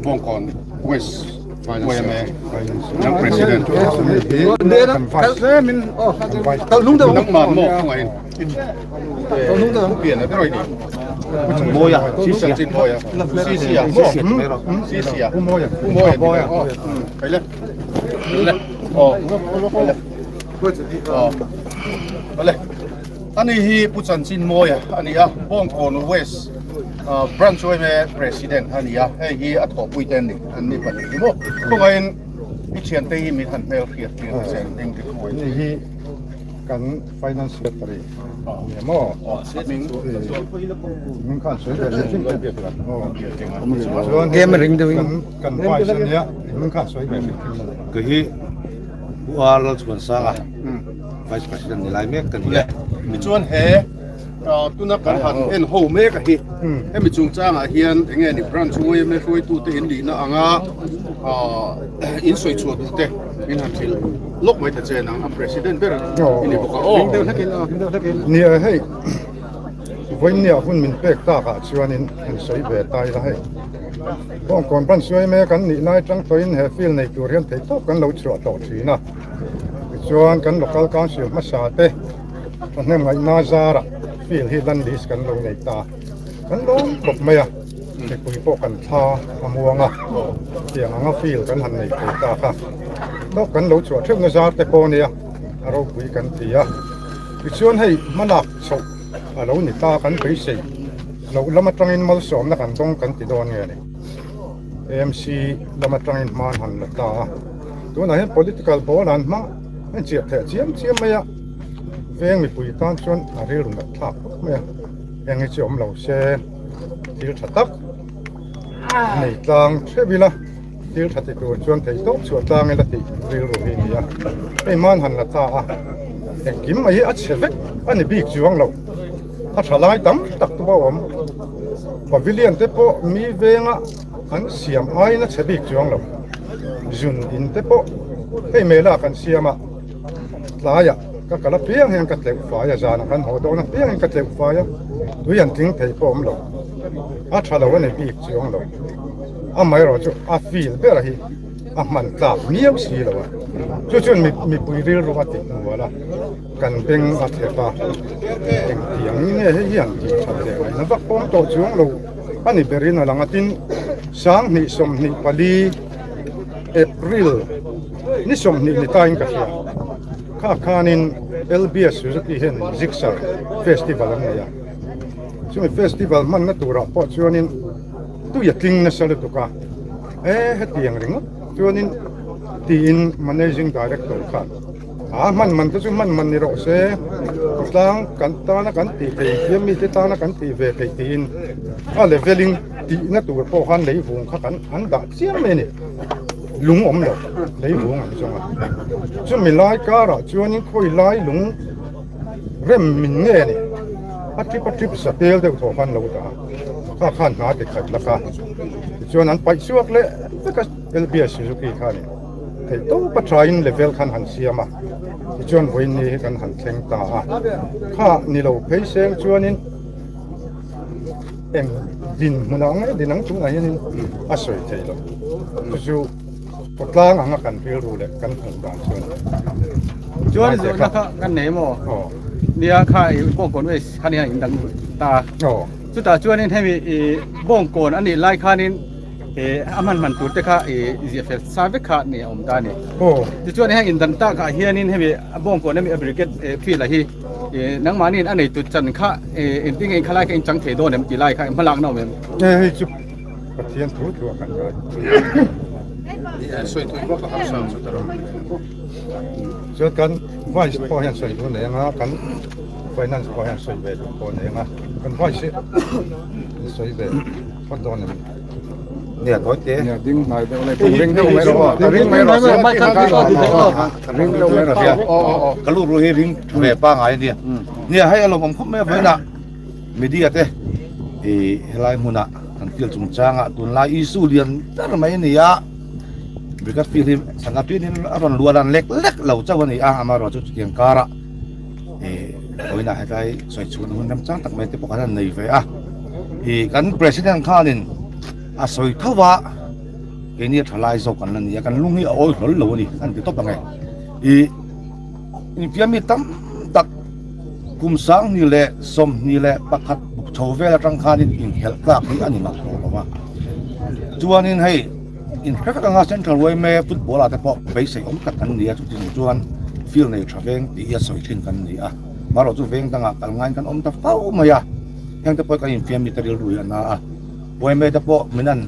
Bawngkawn West YMA President Nangman maw khawngaih in pian a ber ni Mawia Chanchin Mawia CC a CC a Pu Mawia Pu Mawia Kaile Aw Awle Ani hi Pu Chanchin Mawia a ni a, Bawngkawn West Branch yma President a ni a, hei hi a thawhpui te an ni, an ni pahnih hi maw. Khawngaihin i thiante hi min han hmel hriat tir ta che ding dik huai. Hei hi kan Finance Secretary a ni a maw? Hming khan sawi ve hrim hrim teh. Chuan hei kan Vice a nia, hming khan sawi ve hrim hrim a ni. Kei hi Pu A Lalchhuansanga. Vice President ni lai mek ka ni e. Tichuan he tuna kan han en ho mek a hi hemi chungchangah hian enge ni branch yma hruaitute in nihna anga in sawi chhuah duh te min han hrilh lawk mai ta che nang a President ber i ni bawk a aw. Nia hei vawinia hun min pek takah chuanin han sawi ve ta ila hei Bawngkawn branch yma kan nih lai tang tawhin he field nei tur hian theihtawp kan lo chhuah tawh thin a. Tichuan kan Local Council hmasa te thahnem ngaihna zarah field hi land lease kan lo nei ta. Kan lawm khawp mai a, mipui pawh kan thla a muang a, tiang anga field kan han nei thei ta kha tawk kan lo chhuah theuhna zar te pawh nia a ropui kan ti a. Tichuan hei hmalak chhoh a lo ni ta kan beisei loh lam atangin malsawmna kan dawng kan ti dawn nge ni. AMC lam atangin hma an han la ta a. Tunah hian political ball an hmang a inchiah theih chiam chiam mai a, veng mipui tan chuan a rilru nat thlak khawp mai a, heng hi chu awm lo se thil tha tak nei tlang theuh ila thil tha ti tur chuan thei tawp chhuah tlang ila tih rilru hi a ni a, hei hman han la ta a, engkim mai hi a chhe vek a ni bik chuang lo, a tha lai tam tak te pawh a awm, pavilion te pawh mi venga an siam aiin a chhe bik chuang lo. Zun in te pawh hei mela kan siam a, tlaiah ka kal apiang hian ka tleuh fai a, zanah kan haw dawn apiang hian ka tleuh fai a, tui an tling thei pawh awm lo, a tha lo a ni bik chuang lo, amaherawh chu a feel ber hi a hman tlak miau si lo a, chu chuan mipui rilru a ti hmual a. Kan beng a thlep a, engtiang nge hei hian tih that leh ngaihna vak awm tawh chuang lo a ni berin a lang a, tin 2024 April ni 20 ni tain ka hria kha khanin LBS Suzuki hian Gixxer Festival an nei a, chumi festival hmanna turah pawh chuanin tui a tling nasa lutuk a, e hetiang ringawt chuanin tiin Managing Director khan. A hman man te chu hman man ni rawh se, tlang kan tana kan tih theih infiam mite tana kan tih ve theih tiin a leveling tihna tur pawh khan lei vung kha kan an dah chiam mai a ni, lung awm lo lei vung ang zawng a, chumi lai karah chuanin khawi lai lung rem min nge ni a trip a trip za tel deuh thaw khan lo dah a, kha khan hna ti khat lak a, tichuan an paih chhuak leh vek a LBS Suzuki kha a ni. Theih tawp a thain level khan han siam a, tichuan vawiin ni hi kan han thleng ta a, kha ni lo phei seng chuanin eng dinhmunah nge din ang tunah hianin a sawi thei lo, chu chu khawtlang anga kan rilru leh kan hmuh dan chu a ni. Chuan zawhna kha kan nei maw? Nia kha i bawngkawn waste kha nia in dang ta a, chutah chuanin hemi i bawngkawn a nih lai khanin a hman hman tur te kha i ziah fel sa vek kha ni a awm ta a ni. Tichuan heng indan tak ah hianin hemi a bawngkawn hemi a brigade field ah hi nangmahniin a neitu chan kha engtin nge khalai kha in chang thei dawn em tih lai kha hmalak na awm em? Hei chu Pathian thu thu a kan ngai. Sawi thui vak a harsa chu ta rawh. Chuan kan vice pawh hian sawi duh nei anga kan finance pawh hian sawi ve duh pawh nei anga kan vice hi sawi ve phawt dawn em? Nia tawi te. Nia ding hnai deuh lai tum ring deuh mai rawh aw. Ring mai rawh se. Ring deuh mai rawh se. Ka lu ru hi ring ve pa ngai ania. Nia hei a lawmawm khawp mai a vawiin ah media te i helai hmun ah kan field chungchang ah tunlai issue lian ber mai a ni a. Brigade field hi sangha tuin in a rawn luah dan lek lek lo chauh a ni a, amaherawhchu chu chutiang kar ah i vawiin ah hetlai sawi chhun hun remchang tak mai te pawh kan han nei ve a. I kan president khanin. a sawi tho va, keini a tha lai zawk kan la ni a, kan lung hi a awi hlawl lo a ni an ti tawp ang e. Ih infiammi tam tak kum 2021 buk chho vel atang khanin inkhelh tlak hi a ni mak tawh lo va, chuanin hei inhre vek anga Central yma football ah te pawh beisei awm tak kan ni a, chuti chung chuan field nei tha veng tih hi a sawi thin kan ni a, marawh chu veng dangah kal ngaiin kan awm ta fo mai a. Heng te pawh kan infiam mi te rilru hi a na a, yma te pawh min an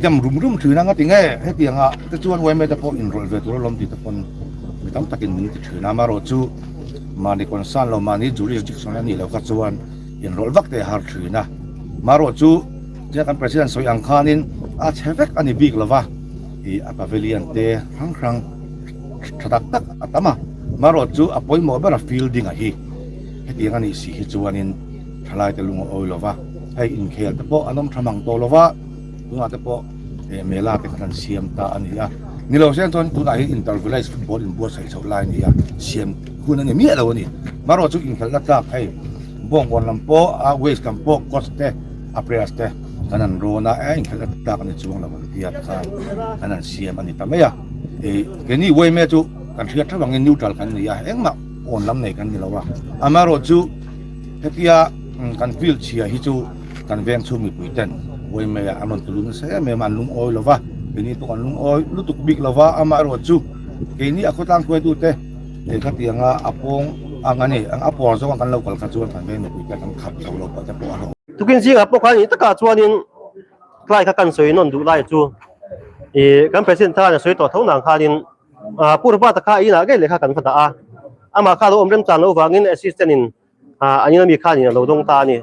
dem rum rum thin a, ngati nge hetiang ah te chuan yma te pawh inrawlh ve tur alawm tih te pawn mi tam takin min ti thin a, amaherawh chu mahni concern lo mahni jurisdiction a nih loh kha chuan inrawlh vak te a har thin a, amaherawh chu tia kan president sawi ang khanin a chhe vek a ni bik lova, ih a pavilion te hrang hrang tha tak tak a tam a, amaherawh chu a pawimawh ber a fielding a hi. Hetiang a nih si hi chuanin thalaite lung a awi lo va, hei inkhel te pawh an awm tha mang tawh lo va, tunah te pawh eh mela te khan an siam ta a ni a. Ni lo sen chuan tunah hian inter village football inbuatsaih chhoh lai a ni a, siam hun a ni miah lo a ni. Marawh chu inkhelhna tlak hei Bawngkawn lam pawh a waste lam pawh coach te a players te kan han rawn a, eh inkhelhna tlak a ni chuang lo ang tia khan an han siam a ni ta mai a. Eh keini Wayme chu kan hriat theuh angin neutral kan ni a, engmah awn lam nei kan ni lo a, amaherawhchu hetia kan field chhia hi chu kan veng chhung mipui ten Wayme ah an rawn tulu nasa em em a, an lungawi lo va, keini pawh kan lungawi lutuk bik lo va, amaherawhchu keini a khawtlang hruaitu te hei khatianga a pawng ang a ni, a pawr zawng a kan lo kal kha chuan kan veng mipui te kan khap chho lo pawh te pawh a hlawh. Tukin zingah pawh khan ih takah chuanin tlai kha kan sawi nawn duh lai chu ih kan president khan a sawi tawh tho nang khanin Pu Robert-a kha inah ngei lehkha kan va dah a, amah kha lo awm remchan loh vangin assistant in an ina mi khanin a lo dawng ta a ni.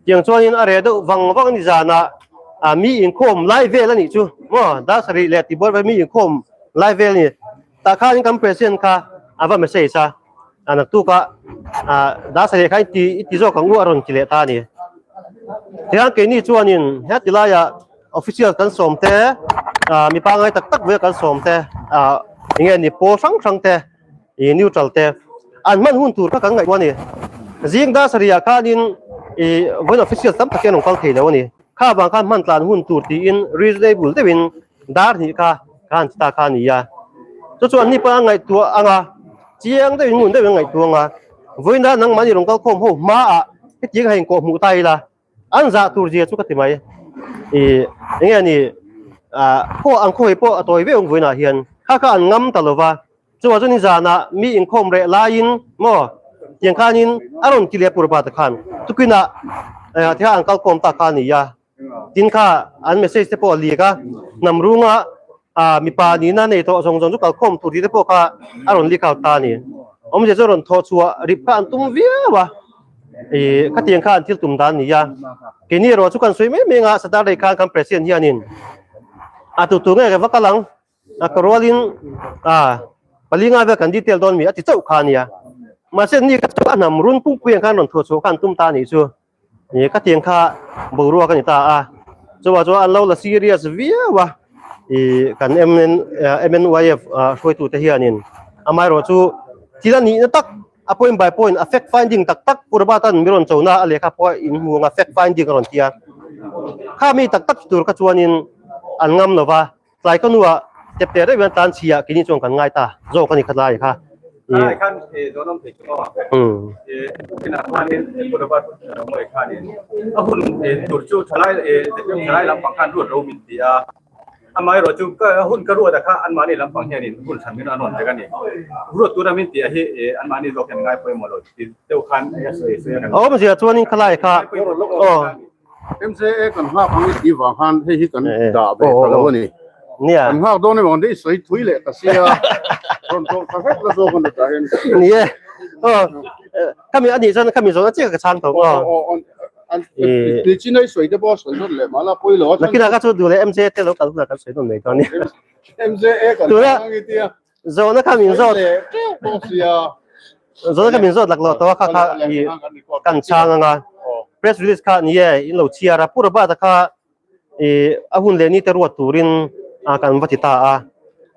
Tiang chuanin a reh deuh vang vang a ni zanah mi inkhawm lai vel a nih chu maw dar sarih leh tihbuai vel mi inkhawm lai vel a ni. Tah khanin kan president kha a va message a, naktuk ah dar sarih kha i ti i ti zawk ang u a rawn ti leh ta a ni. Tiang keini chuanin heti laiah Official kan sawm te, mi pangngai tak tak vel kan sawm te, eng nge ni pawl hrang hrang te, ih neutral te an hman hun tur kha kan ngaihtuah a ni. Zing dar sarih ah khanin ih vawiin official tam tak hi an rawn kal thei lo a ni. Kha vang khan hman tlan hun tur tiin reasonable deuhin dar hnih kha ka han ti ta kha a ni a. Chu chu an ni pawh an ngaihtuah ang a, chiang deuhin ngun deuhin an ngaihtuah ang a, vawiin dar nangmahni rawn kal khawm ho hmaah hetiang a inkawh hmuh ta ila, An zah tur zia chu ka ti mai. I enge a ni ah khaw an khawi pawh a tawi viau ang vawiinah hian kha kha an ngam ta lova chuvah chuan nizanah mi inkhawm reh laiin maw tiang khanin a rawn ti leh pur pa te khan tukinah eh tikhan an kalkhawm ta kha a ni a tin kha an message te pawh a lik a hnam runga ah mipa nihna nei tawh zawng zawng chu kalkhawm tur tih te pawh kha a rawn lik out ta a ni. Awmzia chu rawn thawh chhuah rip kha an tum viau a. Ih khatiang khan thil tum dan ni a, keini erawh chu kan sawi mai mai anga Saturday khan kan president hianin a tu tur nge ka va kal ang a ka rualin a pali nga vel kan detail dawn mi a ti chauh kha a nia mahse ni kha chu a hnam run pumpuiah khan rawn thuah chhuah khan tum ta a nih chu ih khatiang kha boruak a ni ta a chuvang chuan an lo la serious viau a ih kan M_N M_N_Y_F hruaitute hianin amaherawhchu thil a nihna tak. A point by point a fact finding tak tak Pu Robert-a'n mi rawn chona a lehkha pawh a inhmu ang a fact finding a rawn ti a. Kha mi tak tak tur kha chuanin an ngam lo va, tlai ka nuah tep teh reuh hian tlan chhia keini chuan kan ngai ta zawk a ni kha tlai kha. Tlai khan zawn awm thei chu maw? Inah khanin Pu Robert Mawii khanin a hun tur chu thalai thalai lampang khan ruat ro min ti a. Amaherawh chu ka hun ka ruat a kha anmahni lampang hianin hun hran min an rawn vek a ni. Ruat tura min tih a hi anmahni zawk hian ngai pawimawh lo ti deuh khan a sawi sawi a kan. Awmzia chuanin khalai kha aw. MJA kan nghak ang i tih vang khan hei hi kan dah ve ta lo a ni. Nia. Kan nghak dawn emaw kan sawi thui leh ta sia. Rawn tawh ta vek la zawk a ni tah hian. Ni e. Aw khami a nih chuan khami zawhna chiah ka chhang tawh aw. Nichin a i sawi te pawh a sawi nawn leh mahla pawi lo a chuan. Nakinah kha chu duh leh MJA te lo kal hunah kan sawi nawn mai dawn nia. MJA kan chhang i tia. Zawhna kha min zawt. Sawi leh teuh bawk sia. Zawhna kha min zawt lak lo tawh a kha kha i kan chhang anga. Press release kha ni e in lo chhiar a Pu Robert-a kha i a hun leh ni te ruat turin kan va ti ta a.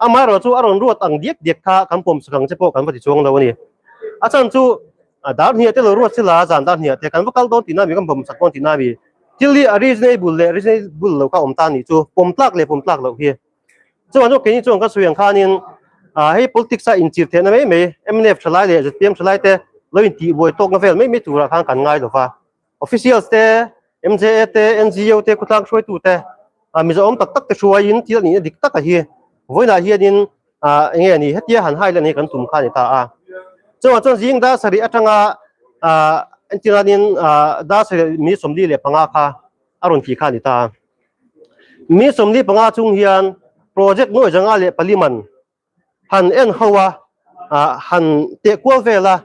Amaherawh chu a rawn ruat ang diak diak kha kan pawm sak ang che pawh kan va ti chuang lo a ni. A chhan chu A dar hniah te lo ruat sila, zan dar hniah te kan va kal dawn tihna mi, kan bawm sak dawn tihna mi. Thil hi a reasonable leh reasonable lo kha awm ta nih chu, pawm tlak leh pawm tlak loh hi. Chuan chu keini chuan ka sawi ang khanin hei politics a inchir theihna mai mai mnf thalai leh zpm thalai te lo intihbuai tawkna vel mai mai turah khan kan ngai lova. Officials te, MJA te, NGO te, khawtlang hruaitu te, Mizo awm tak tak te hruaiin thil a nihna dik taka hi vawiinah hianin eng nge ni hetia han hai lan hi kan tum kha a ni ta a. Chuvang chuan zing dar sarih atanga entiranin dar sarih mi 45 kha a rawn ti kha a ni ta a. Mi 45 chung hian project nuai 104 man han en ho a, han teh kual vel a,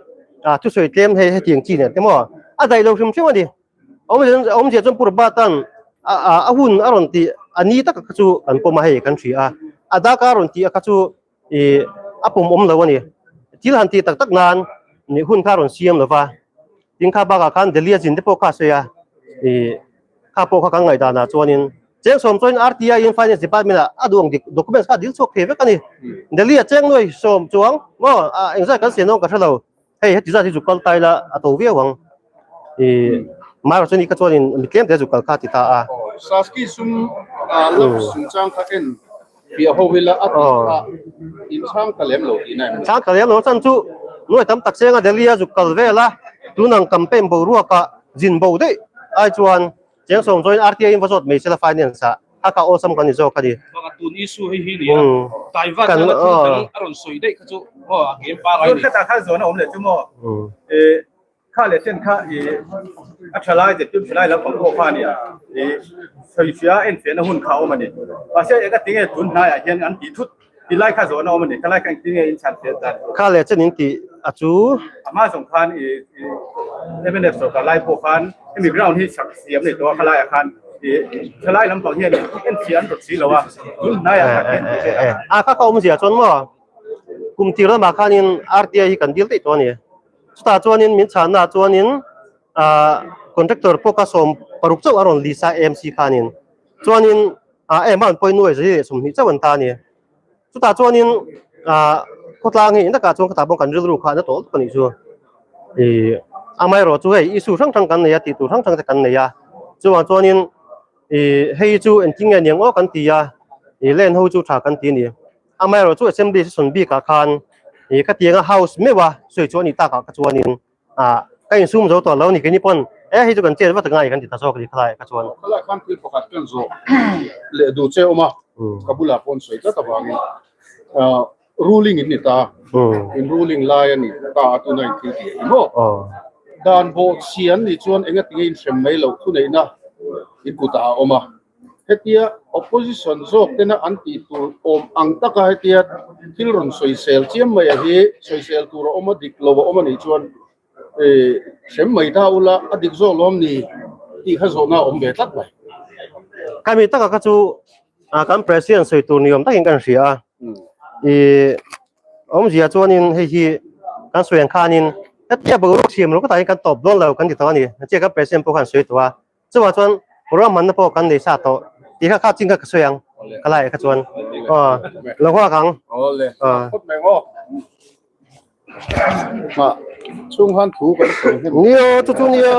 thusawi tlem hei hetiang chi nen te maw a daih lo hrim hrim a ni. Awmzia chuan Pu Robert-a'n a hun a rawn tih a ni taka kha chu kan pawm a hei kan hria a, a daka a rawn tih a kha chu a pawm awm lo a ni. Thil han tih tak tak nan hun kha a rawn siam lo va, tin kha bakah khan Delhi a zin te pawh kha a sawi a, kha pawh kha kan ngaihdanah chuanin cheng sawm chuanin RTI in Finance Department ah a duh ang dik documents kha a dil chhuak thei vek a ni. Delhi a cheng nuai sawm chuang maw engzat kan sian dawn ka hre lo. Hei heti zat hi zu kal tai la a to viau ang. I Mara chuan i kha chuanin mi tlem te zu kal kha ti ta a. Saski sum love chungchang kha en piah ho ila a tih kha in chhang ta lem lo tihna em ni? Chhang ta lem lo chan chu nuai tam tak senga Delhi a zu kal vel a, tunang campaign boruakah zin bo daih ai chuan Cheng sawm chuan RTI in va zawt mai sela finance ah a kah awlsam kan ni zawk a ni. Banga tun issue hei hi ni a, Taiwan atanga thil dang a rawn sawi daih kha chu maw a game pangai ni. Tun khatah khan zawn a awm leh chu maw i kha leh chen kha i a tha lai zet tum tha lai lampang pawh kha a nia i sawifiah a enfiahna hun kha a awm a ni. Mahse eng a tinge tun hnaiah hian an tih thut ti lai kha zawn a awm a ni. Kha lai kha engtin nge in chhan fiah dan? Kha leh chen in tih a chu. A hma zawng khan i mnf sorkar lai pawh khan hemi ground hi sak siam nei tawh a khalaiah khan i thalai lampang hian en chhia an rawt si lo a tun hnaiah khan hian tih vel a. A kha ka awmzia chuan maw kum tir lamah khanin RTI hi kan dil daih tawh a ni. Chutah chuanin min chhannaah chuanin contractor pawh kha 16 chauh a rawn lisa AMC khanin chuanin a em a an pawi nuai 120 chauh an ta a ni. Chutah chuanin khawtlang hi engtakah chuan khatah pawh kan rilru kha a na tawh lutuk a nih chu. Ih amaherawh chu hei issue hrang hrang kan nei a tih tur hrang hrang te kan nei a. Chuvang chuanin ih hei chu engtin nge niang aw kan ti a, ih len ho chu tha kan ti a ni. Amaherawh chu assembly session bikah khan ih khatianga house meuh a sawi chu a nih takah kha chuanin Ah, ka insum zo tawh lo ni keini pawn e hei chu kan chet vat ngai kan ti ta zawk ni khalai ka chuan. Khalai khan thil pakhat kan zawh leh duh che awm a, ka bulah pawn sawi tlat avangin ruling in ni ta, in ruling lai a ni ta a tuna in thil tih a ni maw? Dan bawhchhi an nih chuan engatinge in hrem mai loh thuneihna in kutah a awm a. Hetia opposition zawk tena an tih tur awm ang taka hetia thil rawn sawisel chiam mai a hi sawisel tur a awm a dik lo a awm a nih chuan hrem mai ta ula a dik zawk lawm ni tih kha zawhna a awm ve tlat mai. Kami taka kha chu kan president sawi tur ni awm takin kan hria a, ih awmzia chuanin hei hi kan sawi ang khanin hetia boruak siam lo ka tahin kan tawp dawn lo kan ti tawh a ni, chiah kan president pawh khan sawi tawh a. Chuvang chuan ruahmanna pawh kan nei sa tawh tih kha kha chin kha ka sawi ang ka lai kha chuan aw lo nghak ang. Awle phawt mai maw ma chung han thu kan sawi hnem. Nio chu chu nio.